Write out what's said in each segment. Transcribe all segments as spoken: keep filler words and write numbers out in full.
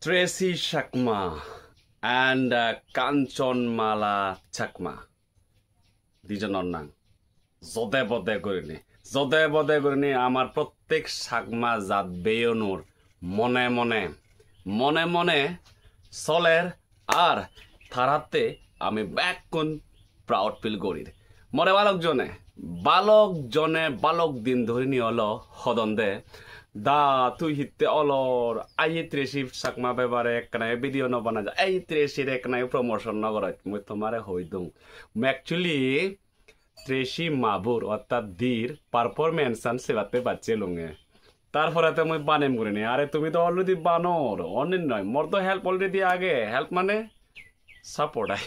Tracy Chakma and, uh, Kanchanmala Chakma. Dijonor nang. Jode bode gurinei. Jode bode gurinei amar prottek Chakma jat beyonor mone mone, mone mone soler ar taratte ami bekkun proud feel gorir. More balok jone, balok jone, balok din dhorini olo hodon de, "Da, tui hitte olor? Aye Tracy Chakma bebare ekkana video no bana ja, ei Tracy re ekkana promotion no goroj." Mui tomare hoi dung. Mui actually Tracy Mabur, ortat dir performance an sebatte bacche lunge. Tar pore te mui banem gurinei. Are tumi do already banor, onin noi. Mor do help already age. Help mane support ai.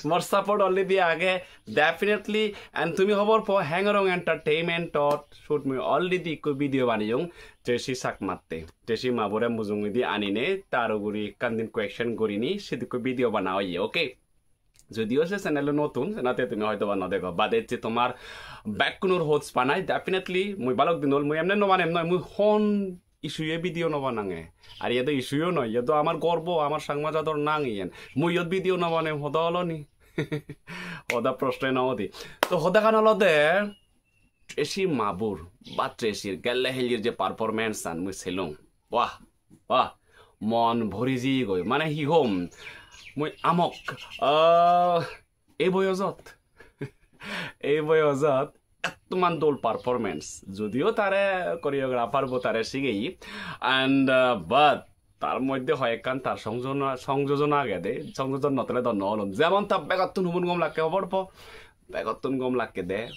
Mor support already age. Definitely. And tumi hobor po, Hengrong Entertainment ot shoot mui already ikko video baneyong. Tracy Chakmatte. Tracy Mabure mujungedi anine tar uguri ekkan din question gurini sidikko video bana oye. Okay? Jodio se channel-o notun, senate tumi hoyto ba no dego. But ecche tomar bekkunor hoj panai, definitely, mui balok din ol, mui emne no banem noi, mui hon issue-e video no banange. Ar iye do issue-o noi, iye do amar gorbo, amar Changma jador nang iyen. Mui iyot video no banem, hoda olo ni? Hoda proshno no udi. To hodagan olode, Tracy Mabur, ba Tracy-r gelle helir je performance-an mui selung. Wah, wah, mon bhori jiyegoi. Mane hi hom? Mui amok, ah, ei boyojot, ei boyojot ettoman dol performance. Jodio tare choreographer bo tare sigeye. And, uh, but tar moddhe hoyekkan tar songjona-, songjojon agede, songjojon no tele do no olom. Jemon ta begottun hubun gom lakke hobor po, begottun gom lakke de.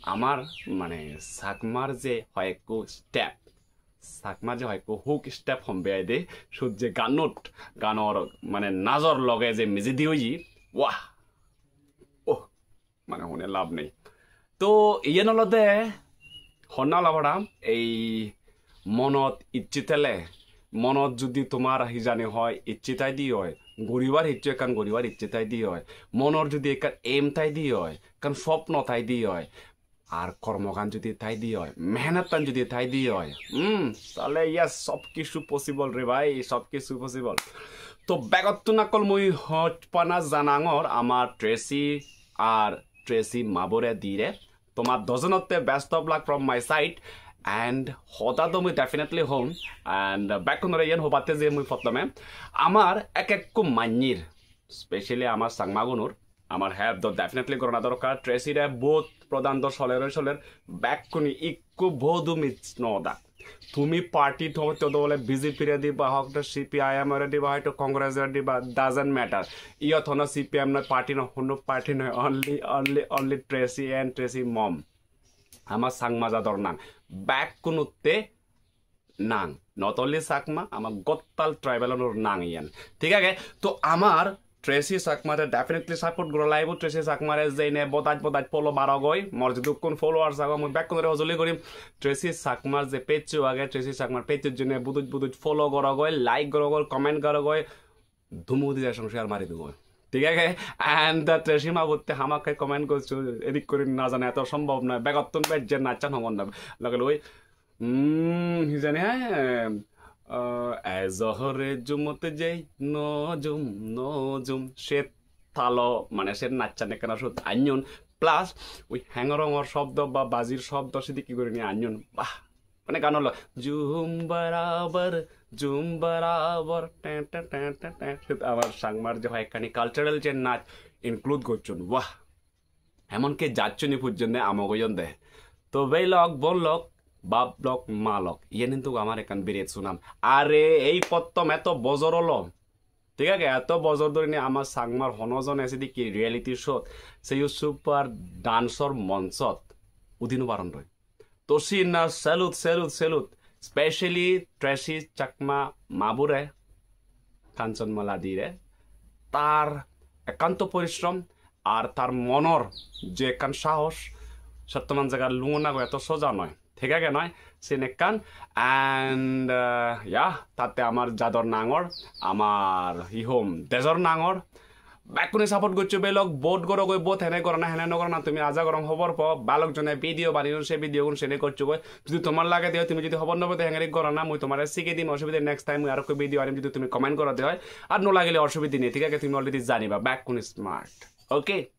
Amar mane Chakmar je hoyekko step, Chakmar je hoyekko hook step hom beyai de, sut je ganot, ganor mane najor loge je mijedi oye, wah, oh, mane hone lab nei. To iyen olode honna ola para, ei monot icche thele, monot judi tomar hijani hoi, icche thaide oi, guribar hissu ekkan guribar icche thaide oi, monor judi ekkan aim thaide oi, ekkan sopno thaide oi, ar kormogan judi thaide oi, mehnattan judi thaide oi, hmm, tale yes, sob kichu possible re bhai, sob kichu possible. To begottun akkol mui hojpana janangor amar Tracy ar Tracy Mabure dire. Tomar dojonotte best of luck from my side. And hoda do mui definitely hom. And, uh, bekkunore iyen hobatte je mui pottome amar ek ekku mannir, specially amar Changmagunor, amar help do definitely gorana dorkar. Tracy re vote prodan do soler oi soler, bekkune ikku vote-o miss no odak. Tumi party to, to dole B J P re diba hok, to C P I M re diba, hoito Congress re diba, doesn't matter. Iyot hono C P M noi, party noi, hono party noi, only, only, only Tracy and Tracy mom. Ama Changma jador nang. Bekkunotte nang. Not only Chakma, ama gottal tribal-unor nang iyan. Thik age? To amar Tracy Chakmare definitely support gora laibo. Tracy Chakmare jeinei bodaj bodaj follow barogoi. Mor jidukkun followers agon, mui bekkunore hojoli gorim. Tracy Chakmar je page-o age, Tracy Chakmar page-ot jeinei buduj buduj follow gorogoi, like gorogoi, comment gorogoi. Dumu di jai song share mari dugoi. Thik age? And the Tracy Mabutte hamakkai comment goccho, edik guri na jane eto sombhob noi. Begottun bej je nachan hobor noi. Loge loi Hmm, hi jani, hai, eh, eh, "Ei johore jumot jei no jum, no jum." Se talo, mane se nachchan ekkana sut anyon. Plus, oi hengorongor shobdo ba bajir shobdo sidikke gurinei anyon. Bah, mane gano lo, "Jum barabar, jum barabar, ten, ten, ten, ten, ten." Sut amar Changmar je hoyekkani cultural je nach include gocchon. Wah! Emonki jachchuni pujjonne amok oyon de. To bhei lok, bon lok, bap lok, ma lok, iyen hintu amar ekkan biret sunam. Are ei pottom eto bojor olo, thik age, eto bojor dhorinei amar Changmar hono jone sidikke reality show-t, seyo super dance-or monchot udi no paron doi. To sinna salute, salute, salute. Specially Tracy Chakma Mabure, Kanchanmala dire. Tar ekanto porishrom ar tar monor je ekkan sahos, sottoman jagat lungona go eto soja noi. Thik age noi? Sen ekkan. And, uh, yeah, tatte amar jador nangor, amar hi hom, dejor nangor. Bekkune support goccho belok, vote gorogoi, vote hene gorana, hene no gorana, tumi aja gorong hobor po, balok jone video baneyon, se video gun sene goccho goi. Jodi tomar lage de, tumi jodi hobor no pede, hengeri gorana, mui tomare sige dim, osubide next time mui arokko video anim, jodi tumi comment goro de oi. Ar no lagile osubide nei, thik age? Tumi already janiba, bekkune smart. Okay?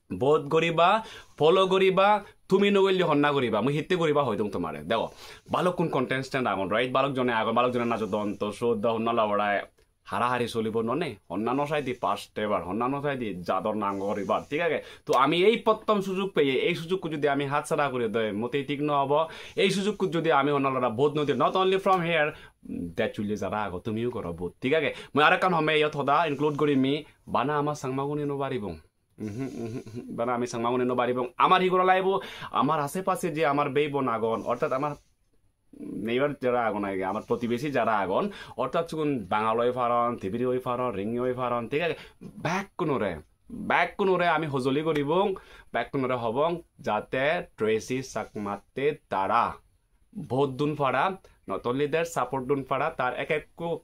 Vote goriba, follow goriba, tumi no golle honna goriba, mui hitte goriba hoi dong tomare. Dego, balukkun contestant agon, right? Balok jone agon, balok jone najodon, to sot do honna labora harahari solibo none, honna no saidi first ever, honna no saidi jador nang goribar, thik age? To ami ei pottom sujug peye, ei sujugko jodi ami hatsara gori doi, motei thik no obo. Ei sujugko jodi ami honna lora vote no di, not only from here, dej hulle jara ago, tumiyo goro vote, thik age? Mui arekkan home iyot hoda include gorim, bana ama Changmagune no paribong. Mhm, mhm, mhm. Bana ami Changmagune no paribong. Amar hi gora laibo? Amar ashe pashe je amar bei bon agon, ortat amar neighbor jara agon age, amar protibesi jara agon, ortat sigun Bangal oi paron, Tibiri oi paron, Ringi oi paron, thik age? Bekkunore, bekkunore ami hojoli goribong, bekkunore hobong, jate Tracy Chakmatte tara vote dun para, not only that, support dun para, tar ek ekku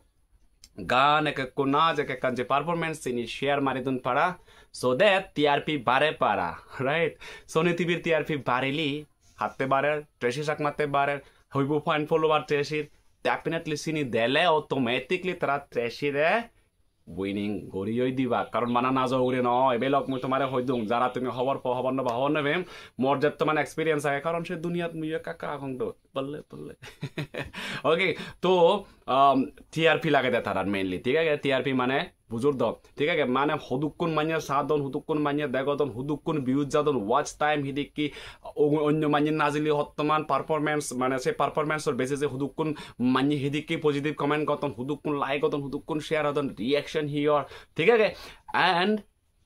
gan, ek ekku naj, ek ekkan je performance sini share mari dun para, so that T R P bare para, right? Sony T V-r T R P barile, hatte bare, Tracy Chakmatte bare, hoibo fan follower Tracy-r, definitely sini dele automatically tara Tracy-re winning gori oi diba, karon bana najo ugure noi, belok mui tomare hoi dung, jara tumi hobor po, hobor no pa, hobor no pem, mor jettoman experience age, karon se duniyat mui ekka ekka agong do, bolle, bolle. Okay, to, um, T R P lage de tarar mainly, thik age? T R P mane bujor do, thik age? Mane hudukkun manye sadon, hudukkun manye degodon, hudukkun views jadon, watch time hidikki, o-, onyo manye najili hottoman performance, mane se performance-or basis-e hudukkun manye hidikki positive comment gotton, hudukkun like gotton, hudukkun share hodon, reaction hi or, thik age? And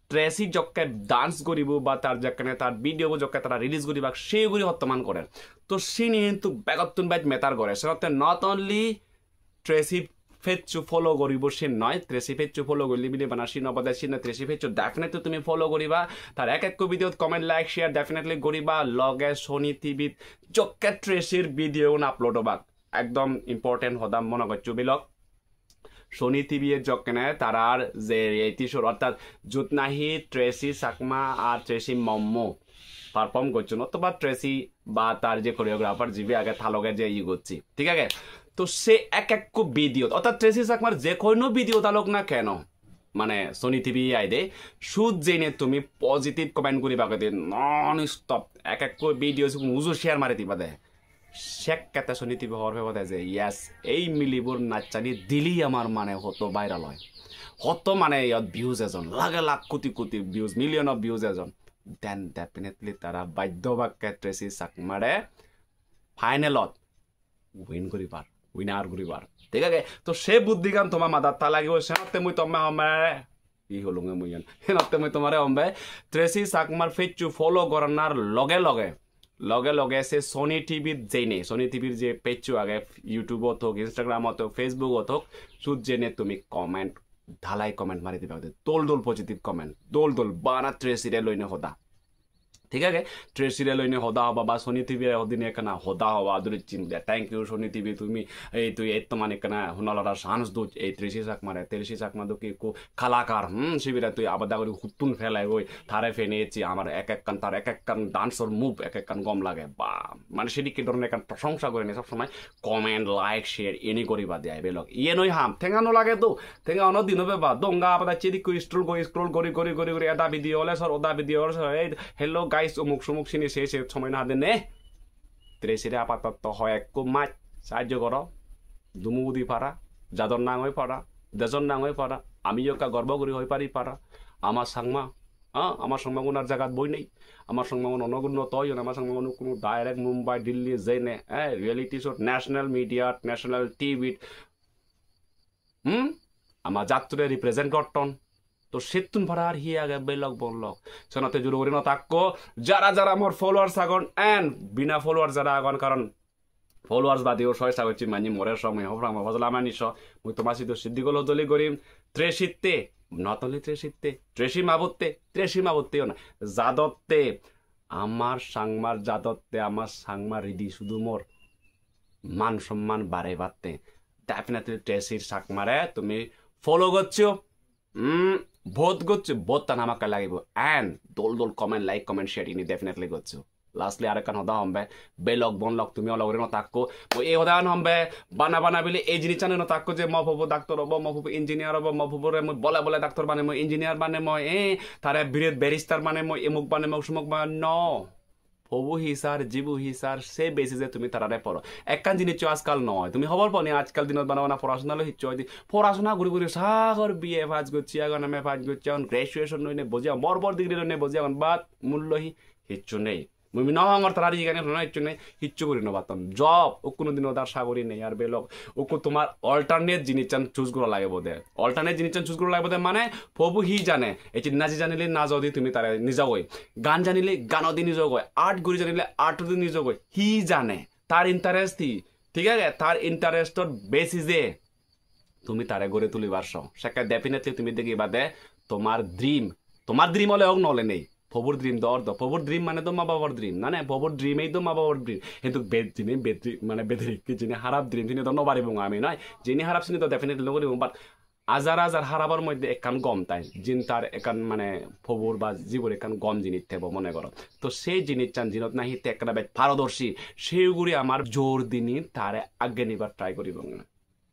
Tracy jokke dance goribo ba tar jekkene tar video bo jokke tara release goribak, se guri hottoman gorer. To sini hintu begottun bej matter gore. Senotte not only Tracy page-o follow goribo sen noi, Tracy page-o follow gorile bile bana sen obode sen noi, Tracy page-o definitely tumi follow goriba, tar ek ekko video-t comment, like, share definitely goriba, loge Sony T V-t jokke Tracy-r video-un upload obak. Ekdom important hoda mone goccho belok. Sony T V-e jokkene tarar je reality show, ortat jut nahi Tracy Chakma ar Tracy Mommo perform gocchon, otoba Tracy ba tar je choreographer jibe age ta loge je iye gocche, thik age? To se ek ekko video-t, ortat Tracy Chakmar je hono video dalok na keno, mane Sony T V aide, sut jeinei tumi positive comment guriba gede non stop, ek ekko video sigun uju share mari diba de. Sekkete Sony T V hobor pebode je, yes, ei milibor nachchani daily amar mane hoto viral oi. Hoto mane iyot views ejon, lage lakh koti koti views, million of views ejon. Then definitely tara baddo bakke Tracy Chakmare final-ot win guribar, winner guribar. Thik age? To se buddigan toma madat ta lagibo, senotte mui toma homare, hi holunge mui iyan? Senotte mui tomare hombe, Tracy Chakmar page-o follow goranar loge loge, loge loge se Sony T V-t jeinei, Sony T V-r je page-o age, YouTube-ot hok, Instagram-ot hok, Facebook-ot hok, sut jeinei tumi comment, dhalai comment mari diba de, dol dol positive comment, dol dol bana Tracy-re loinei hoda. Thik age? Tracy-re loinei hoda hoba ba Sony T V-re hodine ekkana hoda hoba, aduricchin de, thank you Sony T V, tumi ei tui ettoman ekkana honalora chance duj ei Tracy Chakmare, Tracy Chakma dokke ekko kalakar, hmm, sibere tui abada guri huttun pelai goi, tare pene ecche amar ek ekkan, tar ek ekkan dance-or move ek ekkan gom lage, ba, mane sedokke dhoronor ekkan prosongsa gurinei sob somoi comment, like, share ini guriba de ai belok. Iyen oi ham, tenga no lage do, tenga ono dino beba, donga abada chedikko scroll gori, scroll gori, gori, gori, gori, eda video ole sor, oda video ole sor, ei, hello guys, umuk sumuk sini se se somoi na de ne. Tracy-re apatoto hoi ekko mach sahajjo goro, dumu udi para, jador nang oi para, dejor nang oi para, ami ekka gorbo guri hoi pari para, ama Changma, ha, ama Changmagun ar jagat boi nei, ama Changmagun onogul no toyon, ama Changmagun hono direct Mumbai, Delhi jeinei, eh, reality show, national media, national T V-t, hmm? Ama jattore represent gotton. To settun para ar hi age belok bolok. Senotte juro guri no takko. Jara jara mor followers agon and bina followers jara agon, karon followers badeyo soi sagocchi manye more somoi hobor pang, hojla mani so. Mui toma sidu siddi golo doli gorim. Tracy-tte, not only Tracy-tte, Tracy mabotte, Tracy mabotte ona. Jadotte, amar Changmar jadotte, amar Changmar ridi sudumor man somman barebatte. Definitely Tracy Chakmare tumi follow goccho. Hmm, Vote goccho, vote tan hamakkai lagibo. And dol dol comment, like, comment, share ini definitely goccho. Lastly, arekkan hoda hombe, belok bonlok tumi olo guri no takko. Mui ei hodagan hombe, bana bana bili ei jinissan no takko je mo puobo doctor obo, mo puobo engineer obo, mo puobore mui bole bole doctor banemoi, engineer banemoi, eh, tare biret barrister banemoi, emuk banemoi, sumuk banemoi, no. Puobo hi sar, jibo hi sar, se basis-e tumi tarare poro. Ekkan jinischo ajkal noi. Tumi hobor po ni ajkal dinot bana bana porasona loi hissu hoide. Porasona guri guri sagor B A pass gocche agon, M A pass gocche agon, graduation loine boji agon, bor bor degree loine boji agon, but mullo hi? Hissu nei. Mui no hongor tarar iyegani hono hissu nei, hissu guri no patton. Job, ukkuno dino dar sagori nei ar belok. Ukku tomar alternate jinissan choose gora lagebo de. Alternate jinissan choose gora lagebo de mane, puobo hi jane? Ecche naji janile najodi tumi tare nijogoi. Gan janile ganodi nijogoi. Art guri janile artodi nijogoi. Hi jane? Tar interest hi? Thik age? Tar interest-or basis-e tumi tare gori tulibar so. Sekke definitely tumi degiba de tomar dream. Tomar dream ole ok nole nei. Puobor dream do ordo. Puobor dream mane do ma babor dream. Na ne, puobor dream ei do ma babor dream. Hintu bed jini, bed dream, mane bederik jini harap dream jini do no paribong ami noi. Jini harap sini do definitely no guribong, but ajar ajar harapor moddhe ekkan gom tai. Jin tar ekkan mane puobor ba jibor ekkan gom jinis tebo mone goro. To sei jinissan jinot nahi te ekkena bej parodorshi. Sei uguri amar jor dini tare agge nibar try guribong.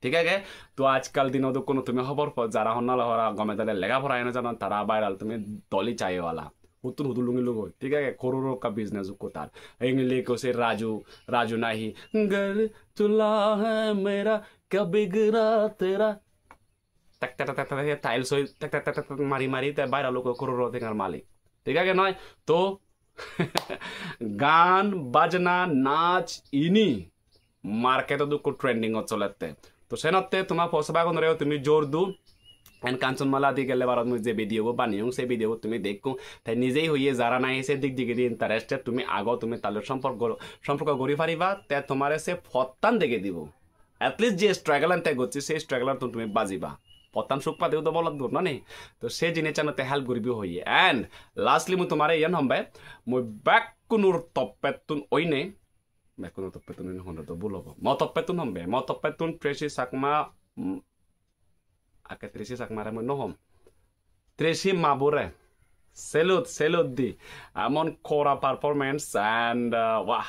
Thik age? To ajkal dinot ukkuno tumi hobor po, jara honna loi hora gome dale lega pora eno janon, tara viral, tumi doli chaye wala. Huttun hudu lungi lugoi. Thik age? Koror ekka business ukko tar. English ko se Raju, Raju nahi. "Ghar chula hai mera, kya bigra tera?" Tak tak tak tak tak, tiles oi tak tak tak tak mari mari te viral ukko, koror tengar malik. Thik age noi? To gan, bajna, nach ini market-ot ukko trending-ot solette. To senotte toma posabagunore tumi jor do. And Kanchanmala di gelle barot mui je video bo baneyong, se video bo tumi dekko. Te nijei hoye jara nahi se dik digedi interested tumi ago, tumi tale somporko, somporko guri pariba, te tomare se pottan degei dibo. At least je struggle an te gocche, se struggle an tun tumi bajiba. Pottan suk pade udo bolot dur nani. To se jinissan te help guribo hoye. And lastly mui tomare iyan hombe, mui bekkunor toppettun oine, bekkunor toppettun oine honde do bul obo. Mo toppettun hombe, mo toppettun Tracy Chakma, mm, ake Tracy Chakmare mui no hom. Tracy mabure. Salute, salute di. Amon kora performance and, uh, wah.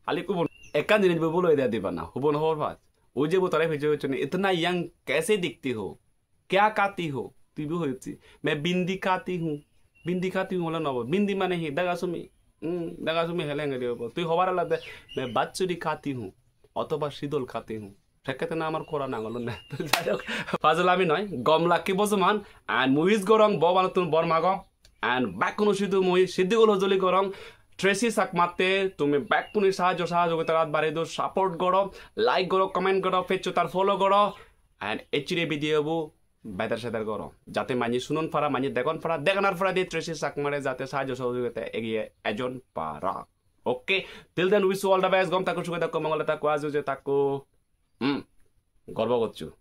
Hali hubun ekkan jinis bo bul oide dibana. Hubun hobor paj. Uje bo tore pije hochchoni, "Itna young kaise dikhti ho? Kya khati ho?" Tui bo hochchi, "Main bindi khati hu." Bindi khati hu hole nobo. Bindi mane hi? Daga sumi. Hmm, daga sumi hele hengeri obo. Tui hobar alade, "Main bachuri khati hu." Othoba sidol khati hu. Sekkete na amar kora nang olo ne. To jai hok, fajolami noi, gom lakki bojoman, and mui wish gorong Bhogobanottun bor mago, and bekkuno sidu mui siddigul hojoli gorong, Tracy Chakmatte tumi bekkune sahajjo sahajogita rat bari do, support goro, like goro, comment goro, page tar follow goro, and ecchire video bo beder seder goro. Jate manye sunon para, manye degon para, deganar para di Tracy Chakmare jate sahajjo sahajogita egiye ejon para. Okay, till then wish you all the best, gom thakko, suge thakko, mongole thakko, aje uje thakko. Hmm, gorbo goccho.